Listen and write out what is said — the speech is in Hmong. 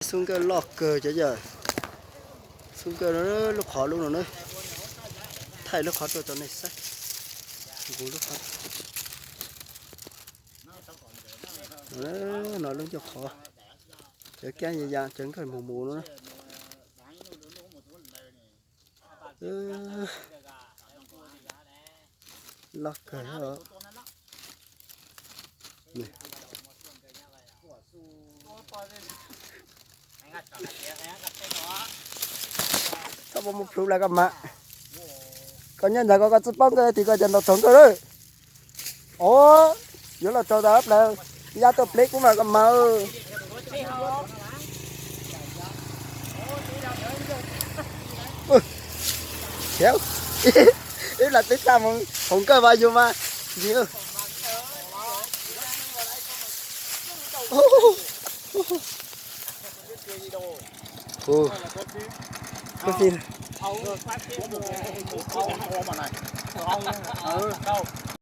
Xub nkawj loj kawg cov yawg. Xub nkawj lub qhov lub no na. Thaij lub qhov tuaj rau nej saib. Nqus lub qhov. No lub ncauj qhov. Cov kab ya ya cov nkawj mus mus no na. Loj kawg. Koj puas mus plhws lawm koj mas? Koj nyob ntawd koj koj tsis paub nkawj tias koj cov ntaus tsaug nkawj lawm. Os, yuav los tsaug tas plaws, ya tuaj pleb kuv mas koj mas. Khiav, ib las tib tag mus hauv nkawj mas yus mas ntsis.